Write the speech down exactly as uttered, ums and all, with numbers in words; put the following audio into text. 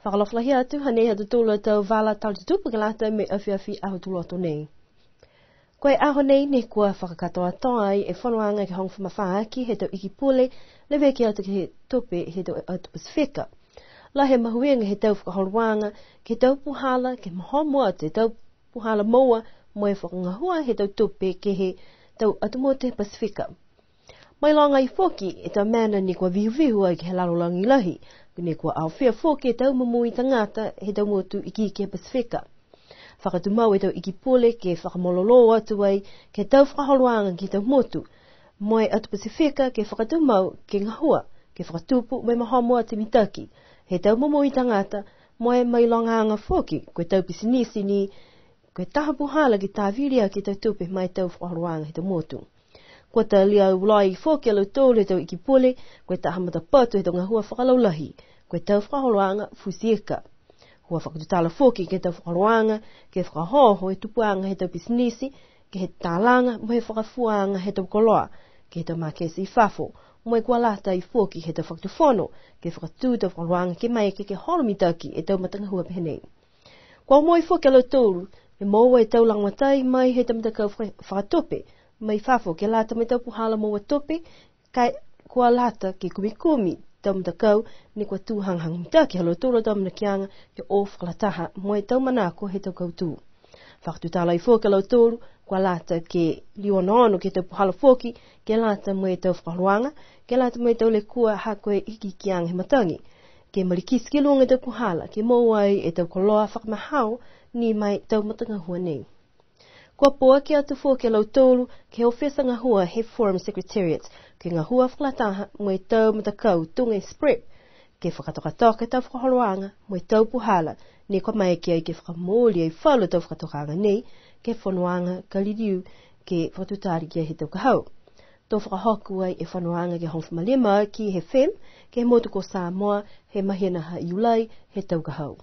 Fakaalofa lahi atu, hanei ha tautolu a tau vala tala tutupu ke lata mo e afiafi Aho Tuloto nei. Ko e aho nei ne kua fakakatoatoa ai e fonoaga ke hogofulu ma fā aki he tau Iki Pule, leveki atu ke he tupe he tau atu Pasifika. Lahi e mahuiga he tau fakaholoaga, ke he tau puhala, ke mahomo atu e tau puhala moua, mo e fakagahua he tau tupe ke he tau atu motu he Pasifika. Mailoga ai foki e tau mena ne kua vihuvihu ai ke he lalolagi lahi, ne kua aofia foki e tau momoui tagata he tau motu ikiiki he Pasifika. Fakatumau e tau Iki Pule ke fakamalolō atu ai ke he tau fakaholoaga ke he tau motu, mo e atu Pasifika ke fakatumau ke gahua, ke fakatupu mo e mahomo atu e mitaki he tau momoui tagata, mo e mailogaaga foki ko e tau pisinisi ni, ko e taha puhala ke tavili aki e tau tupe ma e tau fakaholoaga he tau motu. Kua talia uloa foki a lautolu he tau Iki Pule, ko e taha matapatu he tau gahua fakalaulahi, ko e tau fakaholoaga futi ika. Kua fakatutala foki ke he tau fakaholoaga, ke fakaohooho e tupuaga he tau pisinisi, ke he talaga mo e fakafuaaga he tau koloa ke he tau maketi i fafo, mo e kua lata ai foki he tau fakatufono ke fakatū tau fakaholoaga ke maeke ke holo mitaki e tau matagahua pehē nei. Kua moua foki a lautolu e moua e tau lagomatai mai he tau matakau faka-, fakatupe mai fafo ke lata mo e tau puhala moua tupe, ka e kua lata ke kumikumi tau matakau ne kua tū hagahaga mitaki ha lautolu a tau amanakiaga ke o fakalataha mo e tau manako he tau kautū. Fakatutala ai foki a lautolu, kua lata ke liu onoono ke he tau puhala foki, ke lata mo e tau fakaholoaga, ke lata mo e tau lekua ha ko e hikihikiaga he matagi. Ke malikiti ki luga e tau puhala, ke moua ai e tau koloa fakamahao ni ma e tau matagahua nei. Kua poaki atu foki a lautolu ke he ofisa gahua he Forum Secretariat, ke gahua fakalataha mo e tau matakau tuga e SPREP, ke fakatokatoka e tau fakaholoaga mo e tau puhala, ne kua maeke ai ke fakamooli ai falu tau fakatokaaga nei ke he fonoaga ka liliu ke fakatutala ki ai he tau ka hau. To fakahoko ai e fonoaga ke hogofulu ma lima aki he FM, ke he motu ko Samoa, he mahina ha Iulai he tau ka hau.